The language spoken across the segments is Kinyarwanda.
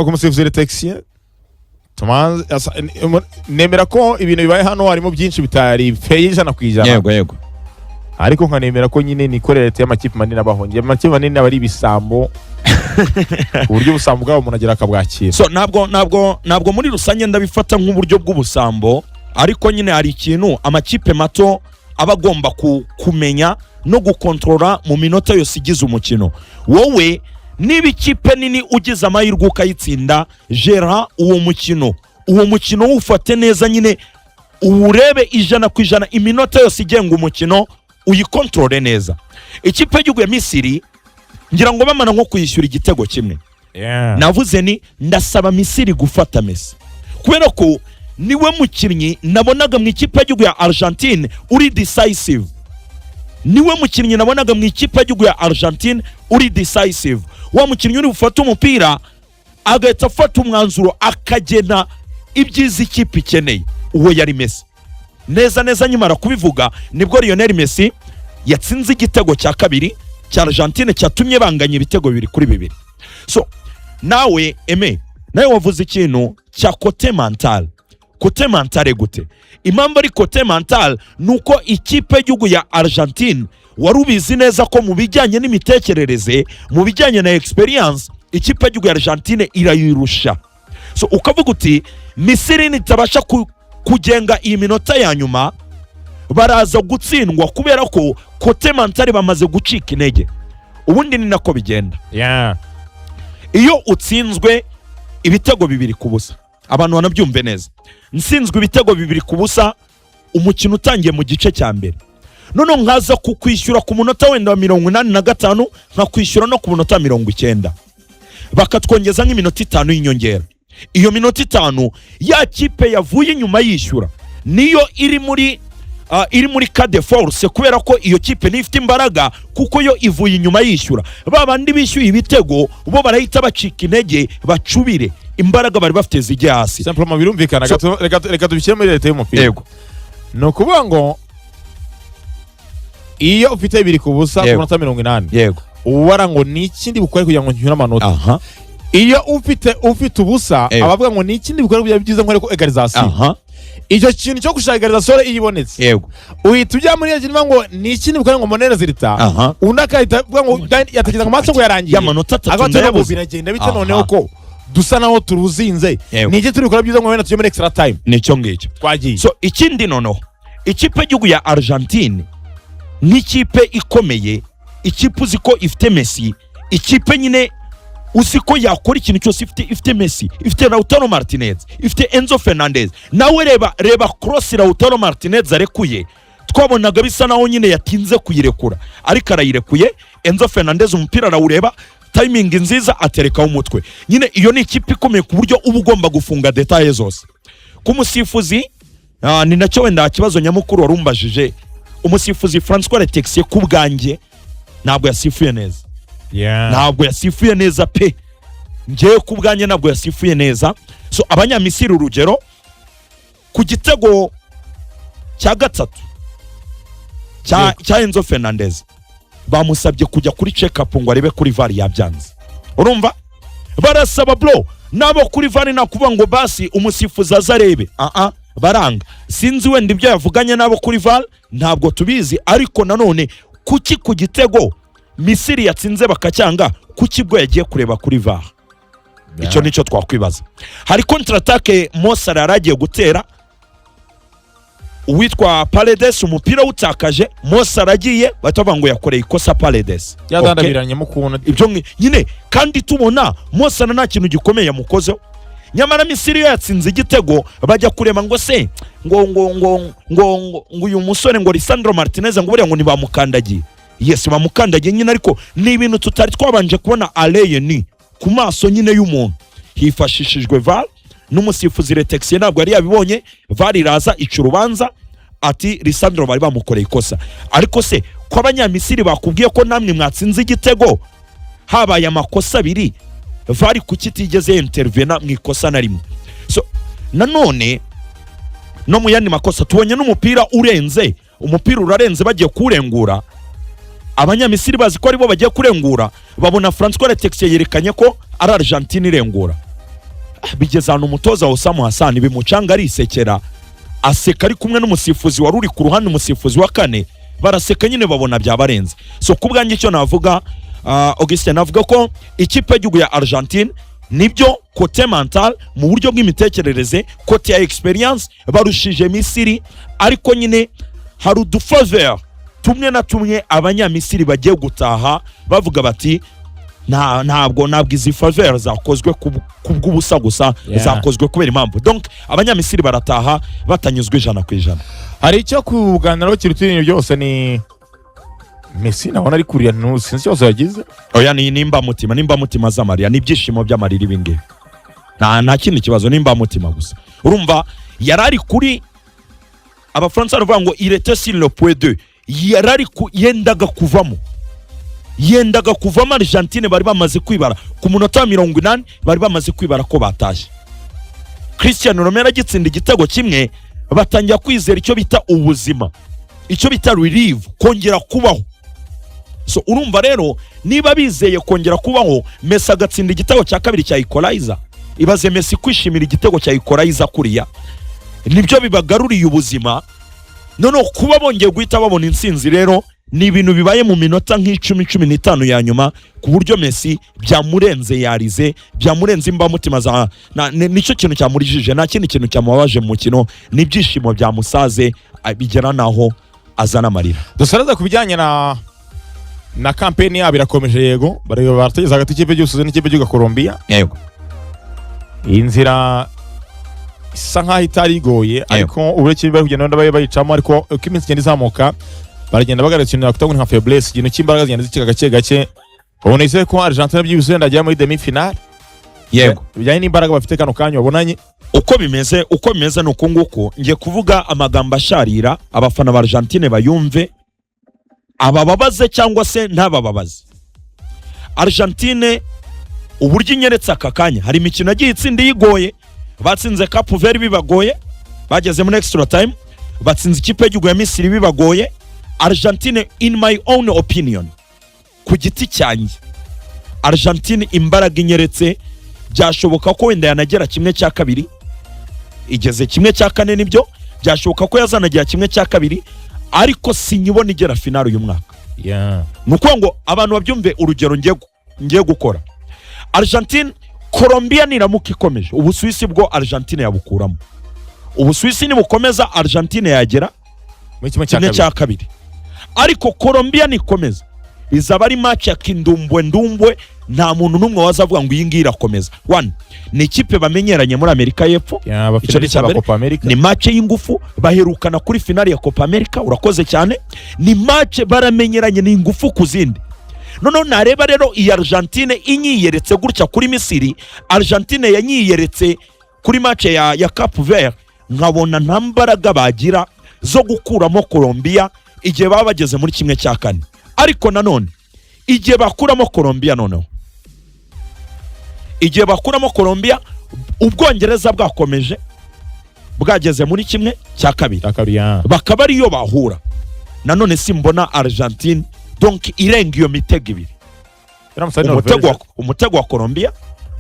Ku musifuzi Letexier, nemera ko ibintu bibaye hano harimo byinshi bitari feye 100%. Yego yego. Ariko nkanemera ko nyine nikorera leta y'amakipe manini abaho. Njye amakipe manini aba ari ibisambo, ku buryo ubusambo bwabo umuntu agera akabwakira. So ntabwo muri rusange ndabifata nk'uburyo bw'ubusambo, ariko nyine hari ikintu amakipe mato aba agomba kumenya no gukontorora mu minota yose igize umukino. Wowe niba ikipe nini ugize amahirwe ukayitsinda, gera uwo mukino, uwo mukino wufate neza nyine, uwurebe 100%, iminota yose igenga umukino uyikontorore neza. Ikipe y'igihugu ya Misiri, ngira ngo bamara nko kuyishyura igitego kimwe, navuze ni ndasaba Misiri gufata Messi, kubera ko niwe mukinnyi nabonaga mu ikipe y'igihugu ya Argentine uri decisive. Niwe mukinnyi nabonaga mu ikipe y'igihugu ya Argentine uri decisive, wa mukinnyi uri bufate umupira agahita afata umwanzuro, akagena ibyiza ikipe ikeneye. Uwo yari Messi. Neza neza nyimara kubivuga nibwo Lionel Messi yatsinze igitego cya kabiri cya Argentine cyatumye banganya ibitego 2-2. So nawe eme, nawe wavuze ikintu cya côté mental. Côté mental gute? Impamvu ari côté mental ni uko ikipe y'igihugu ya Argentine wari ubizi neza ko mu bijyanye n'imitekerereze, mu bijyanye na experience, ikipe y'igihugu ya Argentine irayirusha. So ukavuga uti Misiri nitabasha kugenga iyi minota ya nyuma baraza gutsindwa, kubera ko côté mental bamaze gucika intege. Ubundi ni nako bigenda. Iyo utsinzwe ibitego 2-0, abantu banabyumve neza, nsinzwe ibitego 2-0 umukino utangiye mu gice cya mbere, noneho nkaza kukwishyura ku munota wenda wa 85, nkakwishyura no ku munota wa 90, bakatwongeza nk'iminota 5 y'inyongera, iyo minota 5 ya kipe yavuye inyuma yishyura niyo iri muri cas de force, kubera ko iyo kipe niyo ifite imbaraga, kuko yo ivuye inyuma yishyura. Ba bandi bishyuye ibitego bo barahita bacika intege, bacubire imbaraga bari bafite zijye hasi. Simplement birumvikana. Reka tubishyire muri leta y'umupira. Ni ukuvuga ngo iyo ufite 2-0 ku minota 80, ubara ngo ni ikindi bukore kugira ngo ncyure amanota. Iyo ufite ubusa, abavuga ngo ni ikindi bukore kugira byiza nkore ko égalisation. Icyo kintu cyo gushaka égalisation iyo ibonetse, uhita ujya muri iyo kintu ngo ni ikindi bukore ngo mbone résultat. Undi akahita avuga ngo yatekereza ngo amaso ngo yarangiye. Y'amanota 3 Akavuga ati, ndayabuze. Biragenda bite noneho ko dusa naho turuzinze? Ni iki turi gukora byiza ngo wenda tujye muri extra time? Nicyo ngicyo. Twagiye. So ikindi noneho, ikipe y'igihugu ya Argentine nk'ikipe ikomeye, ikipe uzi ko ifite Messi, ikipe nyine uzi ko yakora ikintu cyose, ifite Messi, ifite Lautaro Martinez, ifite Enzo Fernandez. Nawe reba, reba cross Lautaro Martinez arekuye, twabonaga bisa naho nyine yatinze kuyirekura, ariko arayirekuye. Enzo Fernandez umupira arawureba, timing nziza, aterekaho umutwe. Nyine iyo ni ikipe ikomeye ku buryo uba ugomba gufunga détails zose. Ku musifuzi, ni nacyo wenda kibazo nyamukuru wari umbajije, umusifuzi Francois Letexier ku bwanjye ntabwo yasifuye neza. Ntabwo yasifuye neza pe. Ngewe ku bwanjye ntabwo yasifuye neza. So Abanyamisiri, urugero ku gitego cya gatatu cya Enzo Fernandez, bamusabye kujya kuri check up ngo arebe kuri VAR, yabyanze. Urumva barasaba bro nabo kuri VAR, nakuvuga ngo basi umusifuzi aze arebe, ah baranga. Sinzi wenda ibyo yavuganye nabo kuri VAR, ntabwo tubizi. Ariko nanone kuki ku gitego Misiri yatsinze bakacyanga, kuki bwo yagiye kureba kuri VAR? Icyo nicyo twakwibaza. Hari contre-attaque Mo Salah yari agiye gutera, uwitwa Paredes umupira awutakaje, Mo Salah agiye, bahita bavuga ngo yakoreye ikosa Paredes. Okay. Yadandabiranyemo ukuntu. Ibyo nyine kandi tubona Mo Salah nta kintu gikomeye yamukozeho. Nyamara Misiri yo yatsinze igitego, bajya kureba ngo se ngo uyu musore ngo Lisandro Martinez, ngo buriya ngo ntibamukandagiye. Yes, bamukandagiye nyine, ariko ni ibintu tutari twabanje kubona areye ni ku maso nyine y'umuntu. Hifashishijwe VAR n'umusifuzi Letexier ntabwo yari yabibonye. VAR iraza ica urubanza ati Lisandro bari bamukoreye ikosa. Ariko se ko Abanyamisiri bakubwiye ko namwe mwatsinze igitego habaye amakosa abiri, VAR kuki itigeze intervena mu ikosa na rimwe? So nanone no mu yandi makosa tubonye n'umupira urenze, umupira urarenze, bagiye kuwurengura, Abanyamisiri bazi ko aribo bagiye kurengura, babona Francois Letexier yerekanye ko ari Argentine irengura. Bigeze ahantu umutoza Hossam Hassan bimucanga, arisekera, aseka ari kumwe n'umusifuzi wari uri ku ruhande, umusifuzi wa kane, baraseka nyine, babona byabarenze. So ku bwanjye icyo navuga, Augustin, navuga ko ikipe y'igihugu ya Argentine, nibyo, côté mental, mu buryo bw'imitekerereze, côté ya experience, barushije Misiri, ariko nyine hari udufaveur tumwe na tumwe Abanyamisiri bagiye gutaha bavuga bati ntabwo izi faveur zakozwe ku bw'ubusa gusa, zakozwe kubera impamvu. Donc Abanyamisiri barataha batanyuzwe 100%. Hari icyo kuganiraho kiruta ibintu byose, ni Messi, nabona ari kurira, sinzi ikibazo yagize. Oya, ni nimbamutima, nimbamutima z'amarira, ni ibyishimo by'amarira ibi ngibi, nta kindi kibazo, nimbamutima gusa. Urumva yari ari kuri, Abafaransa baravuga ngo "il était sur le point de", yari ari yendaga kuvamo, yendaga kuvamo. Argentine bari bamaze kwibara ku munota wa 80, bari bamaze kwibara ko batashye. Cristiano Romero agitsinda igitego kimwe, batangira kwizera icyo bita ubuzima, icyo bita relive, kongera kubaho. So urumva rero, niba bizeye kongera kubaho, Messi agatsinda igitego cya kabiri cya equalizer, ibaze Messi kwishimira igitego cya equalizer kuriya, nibyo bibagaruriye ubuzima. Noneho kuba bongeye guhita babona intsinzi rero, ni ibintu bibaye mu minota nk'icumi, 15 ya nyuma, ku buryo Messi byamurenze, yarize, byamurenze, imbamutima za nicyo kintu cyamurijije, nta kindi kintu cyamubabaje mu mukino, ni ibyishimo byamusaze, bigera naho azana amarira. Dusoreze ku bijyanye na kampeni yabo, irakomeje yego, bari barategeza hagati y'ikipe y'igihugu n'ikipe y'igihugu ya Colombia. Iyi nzira isa nkaho itari igoye, ariko uburyo bari kugenda bayicamo, ariko uko iminsi igenda izamuka, baragenda bagaragaza ikintu nakwita ngo ni nka faiblesse, ikintu cy'imbaraga zigenda zicika gake gake. Ubona ise ko Argentina byibuze wenda ajya muri demi finale bijyanye n'imbaraga bafite kano kanya babonanye. Uko bimeze ni uku nguku. Ngiye kuvuga amagambo asharira, abafana ba Argentine bayumve, abababaze cyangwa se ntabababaze. Argentine uburyo inyeretse aka kanya, hari imikino yagiye itsinda iyigoye. Batsinze Cape Verde bibagoye, bageze muri extra time, batsinze ikipe y'igihugu ya Misiri bibagoye. Argentine, in my own opinion, ku giti cyanjye, Argentine imbaraga inyeretse, byashoboka ko wenda yanagera 1/2. Igeze 1/4, nibyo, byashoboka ko yazanagera 1/2, ariko sinyibona igera finale uyu mwaka. Ni ukuvuga ngo abantu babyumve, urugero ngiye gukora, Argentine, Colombia niramuka ikomeje, Ubusuwisi bwo Argentine yabukuramo. Ubusuwisi nibukomeza, Argentine yagera muri kimwe cya kimwe kabiri. Cya kabiri. Ariko Colombia nikomeza, izaba ari match ya kindumbwe ndumbwe, nta muntu n'umwe wazavuga ngo iyi ngiyi irakomeza. One, ni ikipe bamenyeranye muri Amerika y'Epfo. Yeah, Icyo ni abafinaliste icya ba mbere. Copa America. Ni match y'ingufu, baherukana kuri finale ya Copa America, urakoze cyane. Ni match baramenyeranye, ni ingufu ku zindi. Noneho nareba rero iyi Argentine inyiyeretse gutya kuri Misiri, Argentine yanyiyeretse kuri match ya Cape Verde, nkabona nta mbaraga bagira zo gukuramo Colombia igihe baba bageze muri 1/4. Ariko nanone igihe bakuramo Colombia, noneho igihe bakuramo Colombia, Ubwongereza bwakomeje, bwageze muri 1/2, cya kabiri, yeah. bakaba ariyo bahura nanone, simbona Argentine donc irenga iyo mitego ibiri. Biramutse ari Umutego Norvège. Umutego wa Colombia,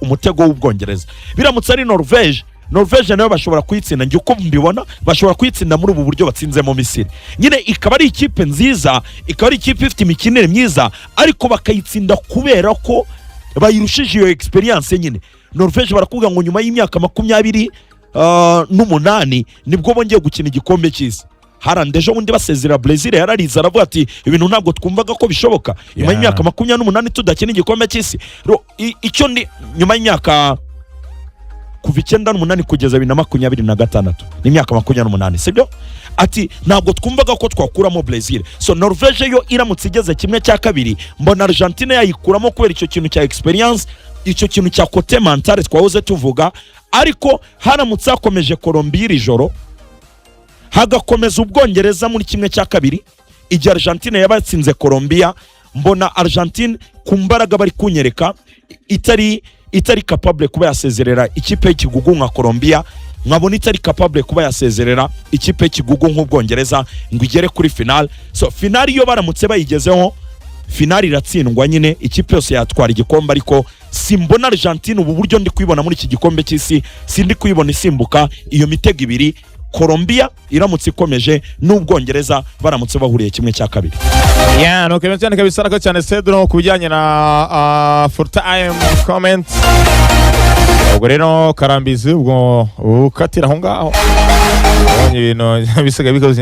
umutego w'Ubwongereza. Biramutse ari Norvege, Norvege nayo bashobora kuyitsinda. Njye uko mbibona, bashobora kuyitsinda muri ubu buryo batsinzemo Misiri nyine, ikaba ari ikipe nziza, ikaba ari ikipe ifite imikinire myiza, ariko bakayitsinda kubera ko bayirushije iyo experience nyine. Norvege barakubwira ngo nyuma y'imyaka 28 nibwo bongeye gukina igikombe cy'isi. Harande ejo bundi basezera Brazil, yararize, aravuga ati ibintu ntabwo twumvaga ko bishoboka nyuma y'imyaka 28 tudakina igikombe cy'isi. Icyo ndi nyuma y'imyaka kuva 98 kugeza 2026 ni imyaka 28, sibyo? Ati ntabwo twumvaga ko twakuramo Brazil. So Norvege yo iramutse igeze 1/2, mbona Argentine yayikuramo kubera icyo kintu cya experience, icyo kintu cya côté mentale twahoze tuvuga. Ariko haramutse hakomeje Colombia iri joro, hagakomeza Ubwongereza muri 1/2, igihe Argentine yaba yatsinze Colombia, mbona Argentine ku mbaraga bari kunyereka itari capable kuba yasezerera ikipe y'ikigugu nka Colombia, nkabona itari capable kuba yasezerera ikipe y'ikigugu nk'Ubwongereza ngo igere kuri final. So final iyo baramutse bayigezeho, Finali iratsindwa nyine, ikipe yose yatwara igikombe, ariko simbona Argentine ubu buryo ndi kuyibona muri iki gikombe cy'isi, sindi kuyibona isimbuka iyo mitego ibiri, Colombia iramutse ikomeje n'Ubwongereza baramutse bahuriye 1/2. Yeah, nuko ibintu cyane kabisa nako cyane Cedro ku bijyanye na full time comment. Ubwo rero Karambizi, ubwo ukatira aho ngaho, ubonye ibintu bisigaye bikoze.